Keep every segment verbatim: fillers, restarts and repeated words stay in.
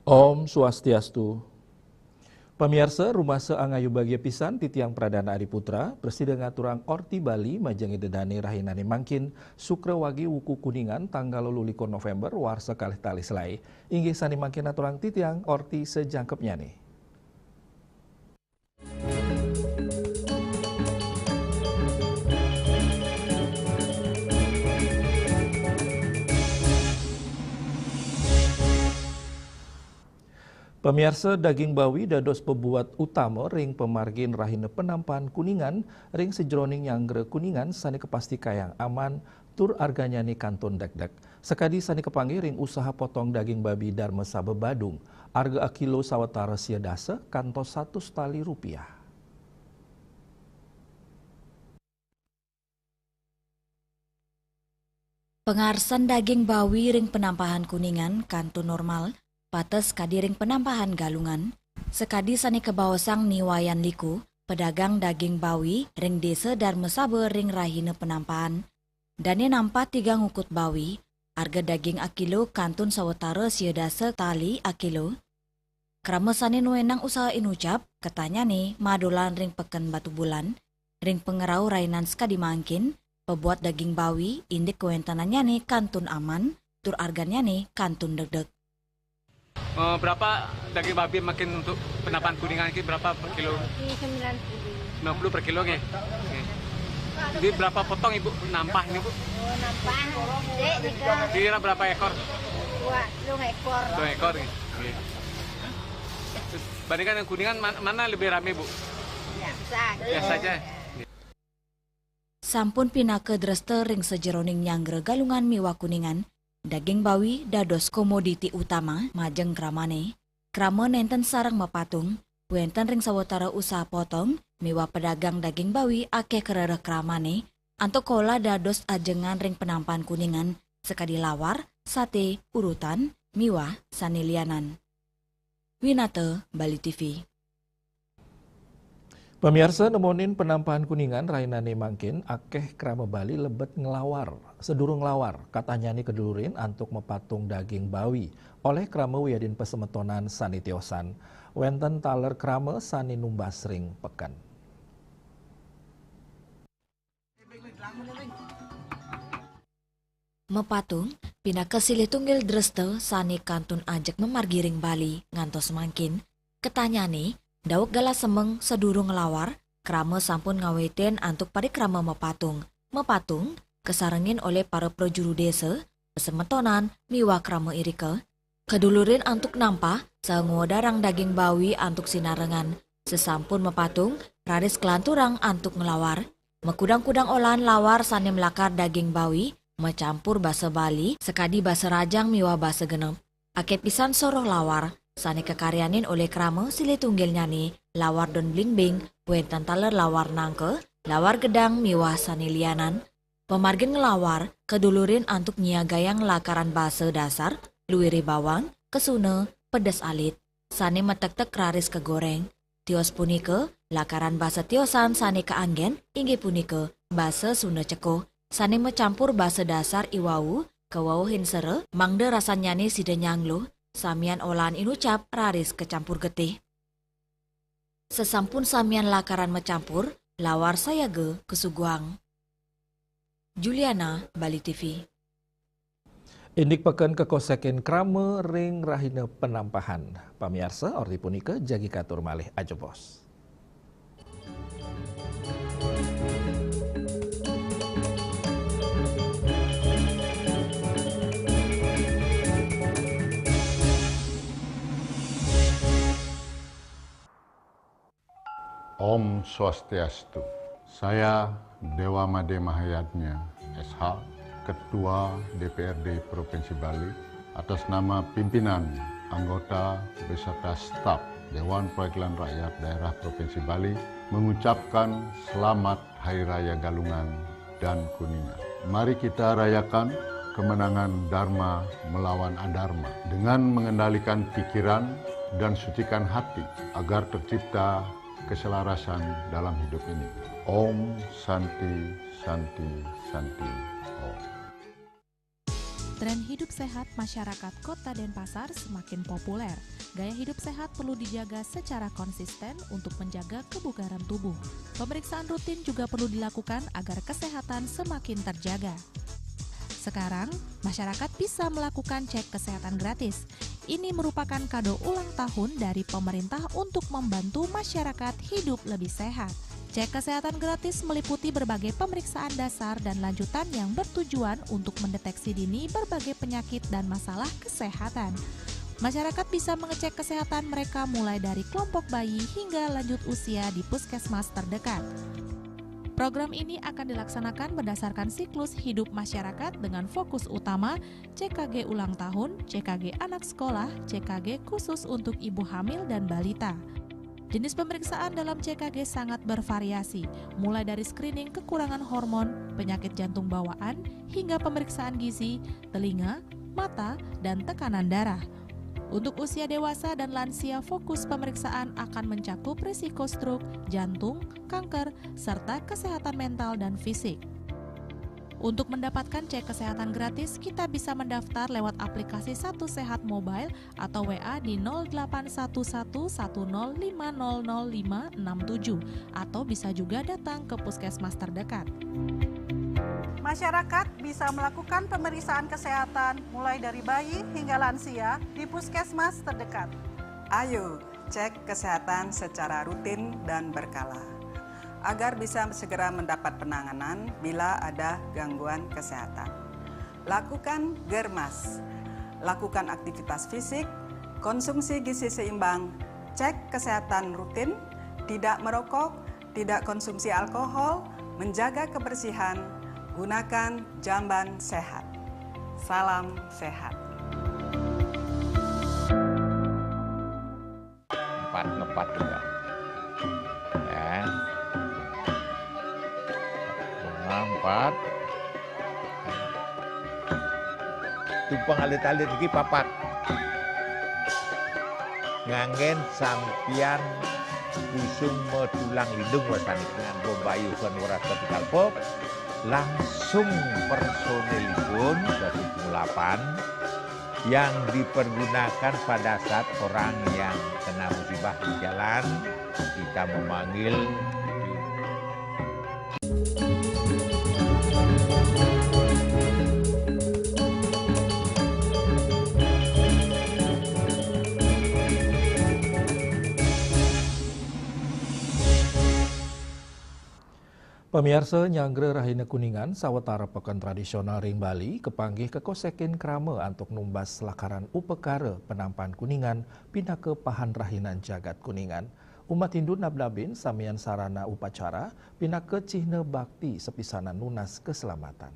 Om Swastiastu. Pamiarsa, rumasa angayu bagia pisan titiang Pradana Adi Putra, prasida ngaturang orti Bali majeng ida dane rahinane mangkin, Sukra Wage wuku Kuningan, tanggal telu likur November, warsa kalih tali selae. Inggih sane mangkin aturang titiang orti sajangkepnyane. Pamiarsa, daging bawi dados pebuat utama ring pamargin rahina Penampahan Kuningan ring sajeroning nyanggra Kuningan sane kapastikayang aman tur arganyane kantun dekdek. Sakadi sane kapanggih ring usaha potong daging babi Darma Saba Badung, arga akilo sawatara sia dasa kantos satus tali rupiah. Pangarsan daging bawi ring Penampahan Kuningan kantun normal, pates kadi ring Penampahan Galungan. Sakadi sane kabaosang Ni Wayan Liku, pedagang daging bawi ring Desa Darmasaba ring rahina Penampahan. Dane nampah tigang ukut bawi, arga daging akilo kantun sawatara sia dasa tali akilo. Krama sane nuenang usaha inucap, ketanyane madolan ring Peken Batubulan, ring pangrauh rahinan sakadi mangkin, pebuat daging bawi indik kawentenannyane kantun aman, tur argannyane kantun dekdek. Eh, berapa daging babi makin untuk Penampahan Kuningan ini, berapa per kilo? Ini sembilan puluh. Sembilan puluh per kilo nggih? Nggih. Jadi berapa potong Ibu nampah ini, Bu? Oh, nampah. Dek, nika. Kira berapa ekor? Dua, dua ekor. Dua ekor nggih. Nggih. Terus bandingkan yang Kuningan, man-, mana lebih rame, Bu? Biasa. Biasa aja. Sampun pinaka dresta ring sajeroning nyanggra Galungan miwah Kuningan, daging bawi dados komoditi utama majeng kramane. Krama nenten sareng mapatung, wenten ring sawatara usaha potong miwah pedagang daging bawi akeh karereh kramane, antuk kolah dados ajengan ring Penampahan Kuningan, sakadi lawar, sate, urutan, miwah sane lianan. Winata, Bali T V. Pamiarsa, nemonin Penampahan Kuningan rahinane mangkin akeh krama Bali lebet nglawar. Sadurung nglawar, katanyane kadulurin antuk mapatung daging bawi oleh krama wiadin pasemetonan sane tiosan. Wenten taler krama sane numbas ring peken. Mapatung, pinaka silih tunggil dresta sane kantun ajeg mamargi ring Bali ngantos mangkin. Katanyane, daweg galah semeng sadurung nglawar, krama sampun ngawitin antuk parikrama mapatung. Mapatung, kasarengin olih para prajuru desa, pasemetonan, miwah krama irika, kadulurin antuk nampah saha ngwedarang daging bawi antuk sinarengan. Sasampun mapatung, raris kalanturang antuk nglawar. Makudang-kudang olahan lawar sane malakar daging bawi, macampur basa Bali, sakadi basa Rajang miwah basa genep. Akeh pisan soroh lawar, sane kakaryanin olih krama silih tunggilnyane, lawar daun blimbing, wenten taler lawar nangka, lawar gedang miwah sane lianan. Pamargin nglawar kadulurin antuk nyiagayang lakaran basa dasar, luire bawang, kesuna, pedes alit, sane matektek raris kagoreng. Tios punika lakaran basa tiosan sane kaanggen inggih punika basa Sunda Ceko, sane macampur basa dasar iwau, kawauhin sera, mangda rasannyane sida nyangluh, samian olahan inucap raris kacampur getih. Sasampun samian lakaran macampur, lawar sayaga kasuguhang. Juliana, Bali T V. Indik peken kakosekin krama ring rahina Penampahan. Pamiarsa, orti punika jagi katur malih ajebos. Om Swastiastu. Saya Dewa Made Mahayadnya, S H, Ketua D P R D Provinsi Bali, atas nama pimpinan, anggota, beserta staf Dewan Perwakilan Rakyat Daerah Provinsi Bali mengucapkan selamat Hari Raya Galungan dan Kuningan. Mari kita rayakan kemenangan Dharma melawan Adharma dengan mengendalikan pikiran dan sucikan hati agar tercipta keselarasan dalam hidup ini. Om Santi, Santi, Santi, Om. Tren hidup sehat masyarakat Kota Denpasar semakin populer. Gaya hidup sehat perlu dijaga secara konsisten untuk menjaga kebugaran tubuh. Pemeriksaan rutin juga perlu dilakukan agar kesehatan semakin terjaga. Sekarang, masyarakat bisa melakukan cek kesehatan gratis. Ini merupakan kado ulang tahun dari pemerintah untuk membantu masyarakat hidup lebih sehat. Cek kesehatan gratis meliputi berbagai pemeriksaan dasar dan lanjutan yang bertujuan untuk mendeteksi dini berbagai penyakit dan masalah kesehatan. Masyarakat bisa mengecek kesehatan mereka mulai dari kelompok bayi hingga lanjut usia di puskesmas terdekat. Program ini akan dilaksanakan berdasarkan siklus hidup masyarakat dengan fokus utama C K G ulang tahun, C K G anak sekolah, C K G khusus untuk ibu hamil dan balita. Jenis pemeriksaan dalam C K G sangat bervariasi, mulai dari screening kekurangan hormon, penyakit jantung bawaan, hingga pemeriksaan gizi, telinga, mata, dan tekanan darah. Untuk usia dewasa dan lansia, fokus pemeriksaan akan mencakup risiko stroke, jantung, kanker, serta kesehatan mental dan fisik. Untuk mendapatkan cek kesehatan gratis, kita bisa mendaftar lewat aplikasi Satu Sehat Mobile atau W A di nol delapan satu satu satu nol lima nol nol lima enam tujuh, atau bisa juga datang ke puskesmas terdekat. Masyarakat bisa melakukan pemeriksaan kesehatan mulai dari bayi hingga lansia di puskesmas terdekat. Ayo, cek kesehatan secara rutin dan berkala, agar bisa segera mendapat penanganan bila ada gangguan kesehatan. Lakukan germas, lakukan aktivitas fisik, konsumsi gizi seimbang, cek kesehatan rutin, tidak merokok, tidak konsumsi alkohol, menjaga kebersihan, gunakan jamban sehat. Salam sehat. Empat, ngepat juga. Ya. Bunga empat. Tumpeng alit-alit iki papat. Nganggen sampiyan busung medulang lindung wasani dengan bombayu kan ora kapital pop. Langsung personilipun dari pengulapan yang dipergunakan pada saat orang yang kena musibah di jalan, kita memanggil. Pamiarsa, nyanggra Rahina Kuningan sawetara peken tradisional ring Bali kapanggih kakosekin krama antuk numbas lakaran upakara penampan Kuningan pinaka pahan rahinan jagat Kuningan. Umat Hindu nabnabin samian sarana upacara pinaka cihna bakti sapisanan nunas kaslamatan.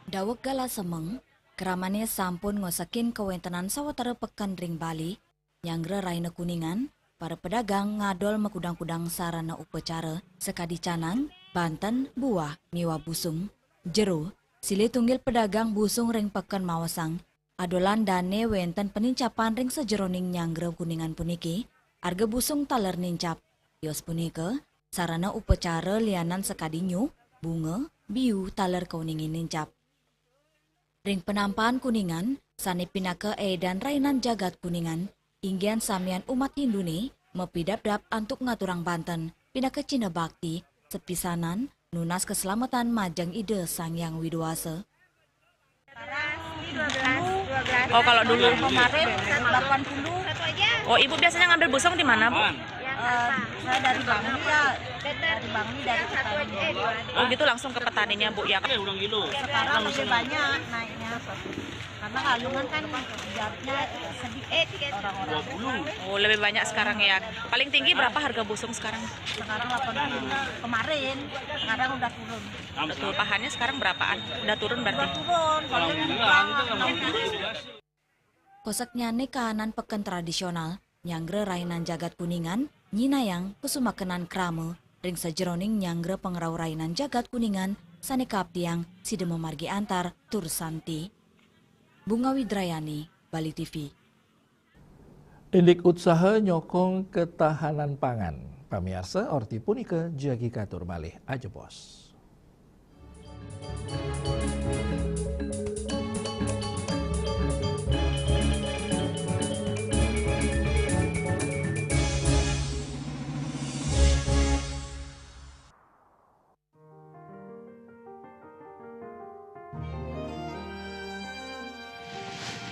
Daweg galah semeng, kramane sampun ngosekin kawentenan sawetara peken ring Bali, nyanggra Rahina Kuningan, para pedagang ngadol makudang-kudang sarana upacara sakadi canang, banten, buah, miwah busung. Jero, silih tunggil pedagang busung ring peken maosang, adolan dane wenten panincapan ring sajeroning nyanggra Kuningan puniki, arga busung taler nincap. Tios punika, sarana upacara lianan sakadi nyuh, bunga, biu taler kauningin nincap. Ring penampan Kuningan, sane pinaka edan rahinan jagat Kuningan, inggihan samian umat Hindune mapidabdab antuk ngaturang banten pinaka cihna bakti, sapisanan nunas kaslamatan majeng Ida Sang Hyang Widi Wasa. Oh, kalau dulu kemarin delapan puluh. Oh, Ibu biasanya ngambil busung di mana, Bu? Eh, saya dari Bangli ya, dari Bangli, dari petani. Oh, gitu, langsung ke petaninya, Bu, ya. Sekarang lebih banyak naiknya. Karena Galungan kan jawabnya sedikit orang-orang. Oh, lebih banyak sekarang ya. Paling tinggi berapa harga busung sekarang? Sekarang delapan puluh. Kemarin, sekarang udah turun. Betul, pahannya sekarang berapaan? Udah turun berarti? Udah turun, paling murah. Koseknyane kahanan peken tradisional, nyanggra rainan jagat Kuningan, nyinayang pesumakenan krama, ring sajeroning nyanggra pangrauh rainan jagat Kuningan, sane kaaptiang sida mamargi antar tur santi. Bunga Widrayani, Bali T V. Indik utsaha nyokong ketahanan pangan. Pamiarsa, orti punika jagi katur malih ajebos.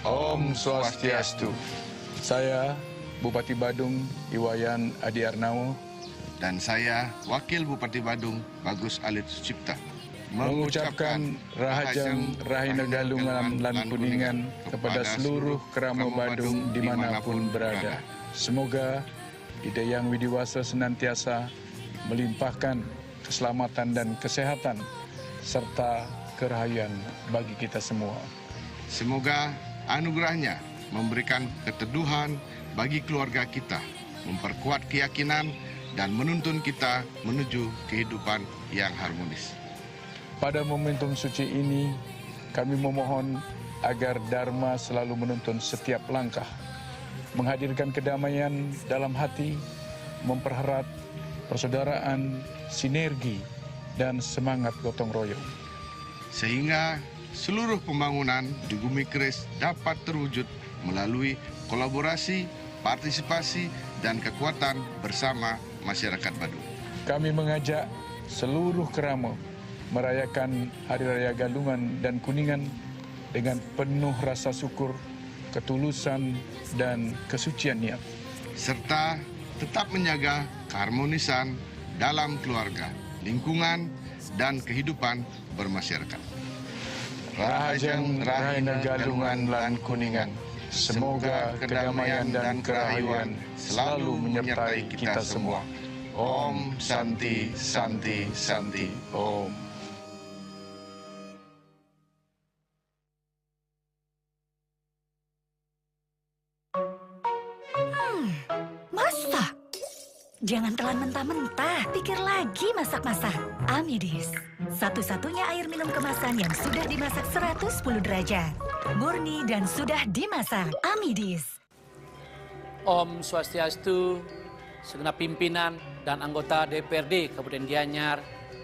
Om Swastiastu. Saya Bupati Badung Iwayan Adi Arnawo. Dan saya Wakil Bupati Badung Bagus Alit Sucipta mengucapkan rahajeng rahina Galungan lan Kuningan kepada seluruh krama Badung dimanapun berada. Semoga Ida Yang Widiwasa senantiasa melimpahkan keselamatan dan kesehatan serta kerahayan bagi kita semua. Semoga anugerahnya memberikan keteduhan bagi keluarga kita, memperkuat keyakinan, dan menuntun kita menuju kehidupan yang harmonis. Pada momentum suci ini, kami memohon agar Dharma selalu menuntun setiap langkah, menghadirkan kedamaian dalam hati, mempererat persaudaraan, sinergi, dan semangat gotong royong. Sehingga seluruh pembangunan di Bumi Keris dapat terwujud melalui kolaborasi, partisipasi, dan kekuatan bersama masyarakat Badung. Kami mengajak seluruh kerama merayakan Hari Raya Galungan dan Kuningan dengan penuh rasa syukur, ketulusan, dan kesucian niat. Serta tetap menjaga keharmonisan dalam keluarga, lingkungan, dan kehidupan bermasyarakat. Rahajeng Rahina Galungan lan Kuningan. Semoga kedamaian dan kerahayuan selalu menyertai kita semua. Om Santi, Santi, Santi, Om. Hmm, masak. Jangan telan mentah-mentah, pikir lagi masak-masak. Amidis, satu-satunya air minum kemasan yang sudah dimasak seratus sepuluh derajat. Murni dan sudah dimasak. Amidis. Om Swastiastu, segenap pimpinan dan anggota D P R D Kabupaten Gianyar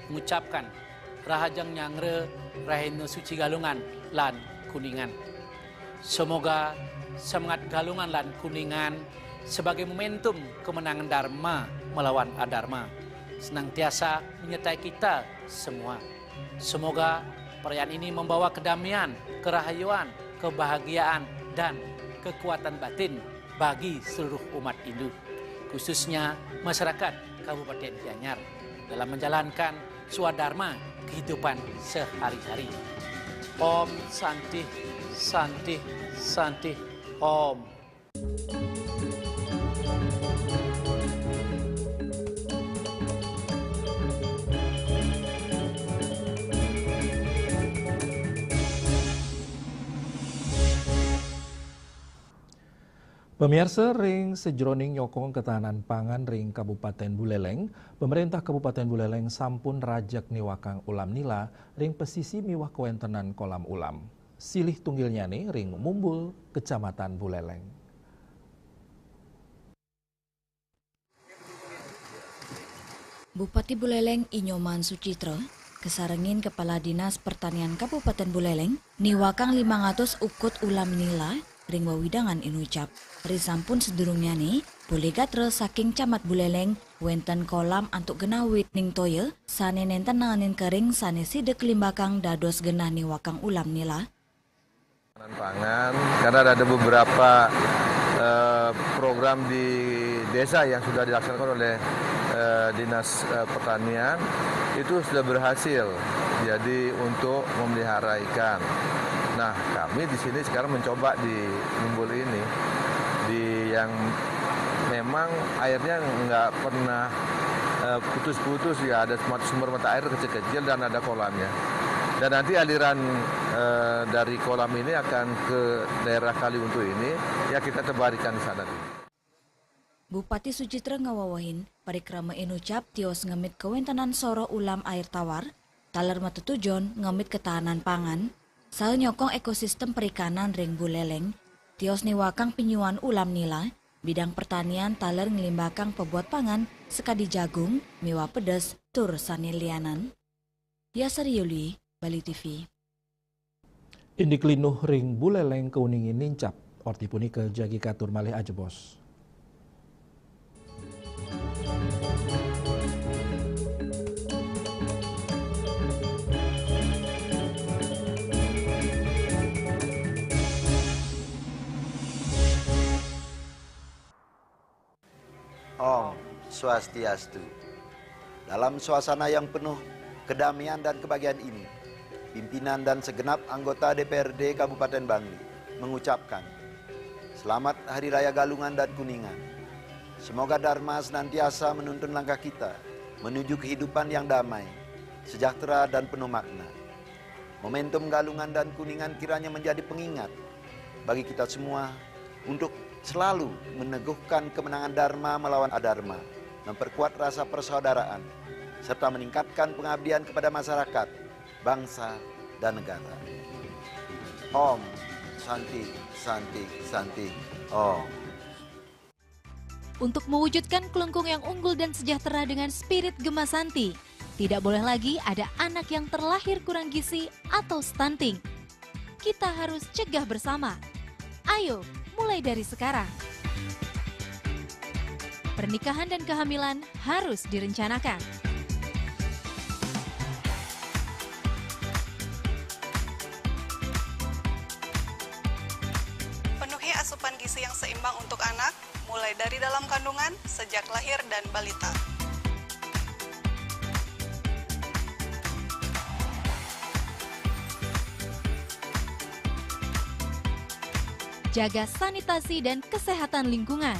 mengucapkan Rahajeng Nyangre Rahina Suci Galungan lan Kuningan. Semoga semangat Galungan lan Kuningan sebagai momentum kemenangan Dharma melawan Adharma senantiasa menyertai kita semua. Semoga perayaan ini membawa kedamaian, kerahayuan, kebahagiaan, dan kekuatan batin bagi seluruh umat Hindu, khususnya masyarakat Kabupaten Gianyar dalam menjalankan swadharma kehidupan sehari-hari. Om Santi, Santi, Santi, Om. Pamiarsa, ring sajeroning nyokong ketahanan pangan ring Kabupaten Buleleng, pemerintah Kabupaten Buleleng sampun rajeg niwakang ulam nila ring pesisi miwah kawentenan kolam ulam. Silih tunggilnyane ring Mumbul, Kecamatan Buleleng. Bupati Buleleng I Nyoman Sucitra, kasarengin Kepala Dinas Pertanian Kabupaten Buleleng, niwakang limang atus ukut ulam nila ring wewidangan inucap. Risampun sadurungnyane, polih gatra saking Camat Buleleng, wenten kolam antuk genah wit ning toya, sane nenten nanganin kering sane sida kalimbakang dados genah niwakang ulam nila. Pangan, karena ada beberapa eh, program di desa yang sudah dilaksanakan oleh eh, Dinas eh, Pertanian, itu sudah berhasil. Jadi untuk memelihara ikan. Nah, kami di sini sekarang mencoba di Nimbul ini, di yang memang airnya nggak pernah, eh, putus-putus, ya, ada sumber mata air kecil-kecil dan ada kolamnya. Dan nanti aliran, eh, dari kolam ini akan ke daerah Kaliuntu ini, ya, kita tebarikan di sana dulu. Bupati Suchitra ngawawahin, parikrama inucap tios ngemit kawéntenan soroh ulam air tawar, taler matetujon ngemit ketahanan pangan, saha nyokong ekosistem perikanan ring Buleleng, tios niwakang pinyuan ulam nila, bidang pertanian taler nglimbakang pabuat pangan sakadi jagung, miwah pedes, tur sané lianan. Yasari Yuli, Bali T V. Indik linuh ring Buleleng kauningin nincap, orti punika jagi katur malih ajebos. Om Swastiastu. Dalam suasana yang penuh kedamaian dan kebahagiaan ini, pimpinan dan segenap anggota D P R D Kabupaten Bangli mengucapkan selamat Hari Raya Galungan dan Kuningan. Semoga Dharma senantiasa menuntun langkah kita menuju kehidupan yang damai, sejahtera, dan penuh makna. Momentum Galungan dan Kuningan kiranya menjadi pengingat bagi kita semua untuk selalu meneguhkan kemenangan Dharma melawan Adharma, memperkuat rasa persaudaraan, serta meningkatkan pengabdian kepada masyarakat, bangsa, dan negara. Om Santi, Santi, Santi, Om. Untuk mewujudkan Klungkung yang unggul dan sejahtera dengan spirit Gema Santi, tidak boleh lagi ada anak yang terlahir kurang gizi atau stunting. Kita harus cegah bersama. Ayo, mulai dari sekarang. Pernikahan dan kehamilan harus direncanakan. Penuhi asupan gizi yang seimbang untuk anak, mulai dari dalam kandungan, sejak lahir dan balita. Jaga sanitasi dan kesehatan lingkungan.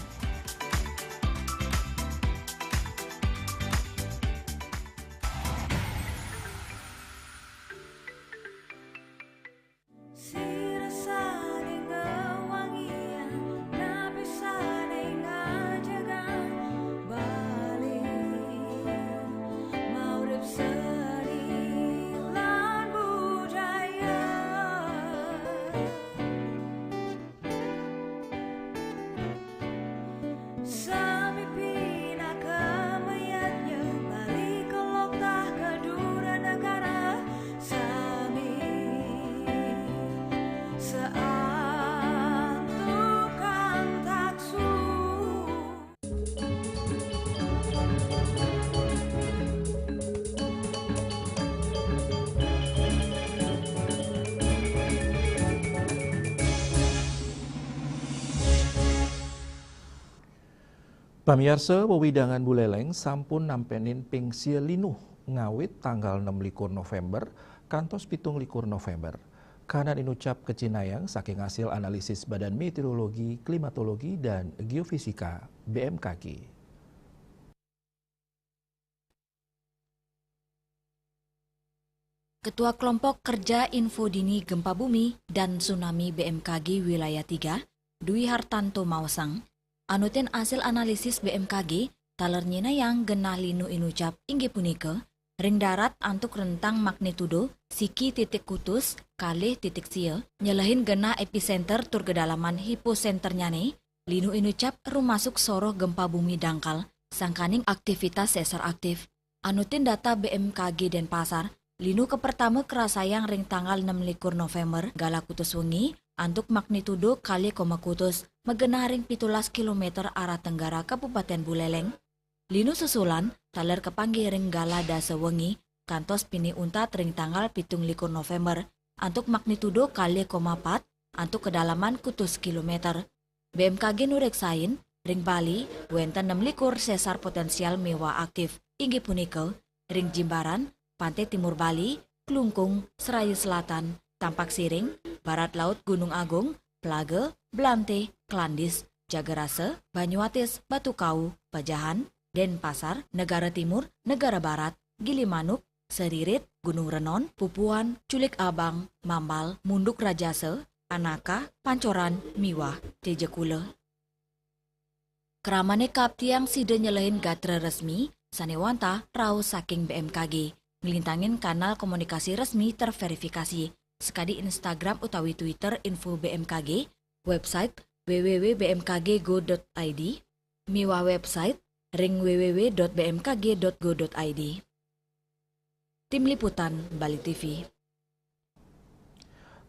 Pamiarsa, wewidangan Buleleng sampun nampenin ping sia linuh ngawit tanggal enam likur November kantos pitung likur November. Kanan inucap kacinayang saking hasil analisis Badan Meteorologi, Klimatologi, dan Geofisika, B M K G. Ketua Kelompok Kerja Info Dini Gempa Bumi dan Tsunami B M K G Wilayah tiga, Dwi Hartanto maosang, anutin asil analisis B M K G, taler nyinayang genah linuh inucap inggih punika, ring darat antuk rentang magnitudo siki titik kutus kalih titik sia, nyelehin genah episenter tur kedalaman hiposenternyane, linuh inucap rumasuk soroh gempa bumi dangkal, sangkaning aktivitas sesar aktif. Anutin data B M K G Denpasar, linuh kapertama karasayang ring tanggal enam likur November, galah kutus wengi, antuk magnitudo kalih koma kutus, magenah ring pitulas kilometer arah tenggara Kabupaten Buleleng. Linuh susulan, taler kapanggih ring galah dasa wengi, kantos pinih untat ring tanggal pitung likur November, antuk magnitudo kalih koma pat, antuk kedalaman kutus kilometer. B M K G nureksain, ring Bali, wenten enam likur sesar potensial miwah aktif, inggih punika, ring Jimbaran, Pantai Timur Bali, Klungkung, Seraya Selatan, Ampak Siring, Barat Laut Gunung Agung, Pelage, Belante, Kelandis, Jagarasa, Banyuatis, Batu Kau, Pajahan, Denpasar, Negara Timur, Negara Barat, Gilimanuk, Seririt, Gunung Renon, Pupuan, Culik Abang, Mambal, Munduk Rajasa, Anaka, Pancoran, miwah Tejakula. Keramane kaaptiang sida nyelehin gatra resmi sane wantah rauh saking B M K G, nglintangin kanal komunikasi resmi terverifikasi, sakadi Instagram utawi Twitter info B M K G, website w w w b m k g go dot i d, miwah website ring w w w dot b m k g dot go dot i d. Tim Liputan, Bali T V.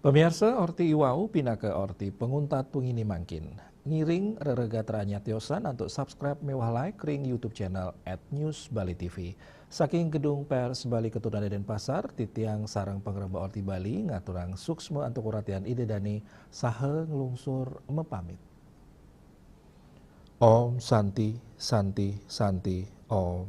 Pamiarsa, orti iwau pinaka orti panguntat pungini mangkin. Ngiring reregat ranyat tiosan antuk subscribe miwah like ring YouTube channel at News Bali T V. Saking Gedung Pers Bali Keturunan Denpasar, titiang sareng pangrembak Orti Bali ngaturang suksma antuk uratian Ida Dane saha nglungsur mapamit. Om Santi, Santi, Santi, Om.